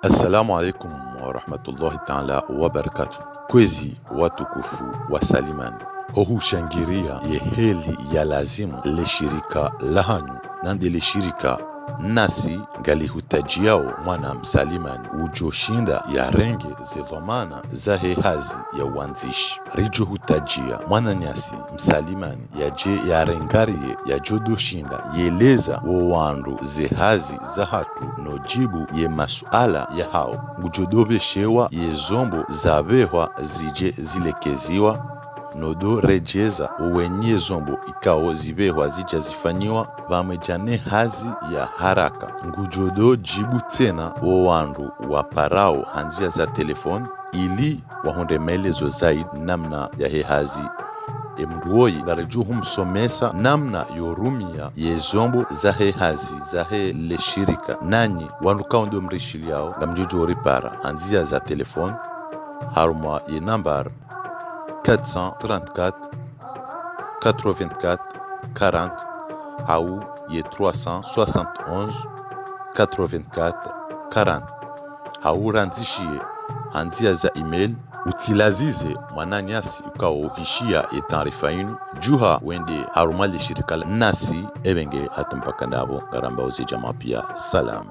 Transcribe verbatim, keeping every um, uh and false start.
Assalamu alaikum warahmatullahi taala wabarakatuh. Kwezi watukufu wa Salimani, ho hushangiria ye heli ya lazimu le shirika lahanyu, nande le shirika nasi ngalihutajiao mwana Msalimani udjo shinda yarenge ze dhwamana zahe hazi ya uandzishi. Ridjo hutajia mwananyasi Msalimani yadje yarengarie, yadjo do shinda yeleza wo wandru ze hazi zahatru no djibu ye masuala yahao. Ngudjo do beshewa ye zombo zabehwa zidje zilekeziwa, no do redjeza wo wenyi ye zombo ikao zibehwa zidja zifanyiwa, pvamwedja ne hazi ya haraka. Ngudjo do djibu tsena wo wandru waparao ha ndzia za telefoni, ili wahundre maelezo zaidi namna yahe hazi. E mndru woyi ngaridjo humsomesa namna yo rumia ye zombo zahe hazi zahe le shirika. Nanyi wandru kao ndo mrishiliao, ngamdjo djo ripara ha ndzia za telefoni, harumwa ye nambar quatre cent trente-quatre quatre-vingt-quatre quarante, hau ye trois cent soixante et onze quatre-vingt-quatre quarante. Hau randzishiye ha ndzia za email, utsilazize mwananyasi ukao uhishiya ye taarifa inu, djuha wende harumwa le shirika la nasi, ebenge hata mpaka ndapvo, ngarambao ze djamaa pia. Salam.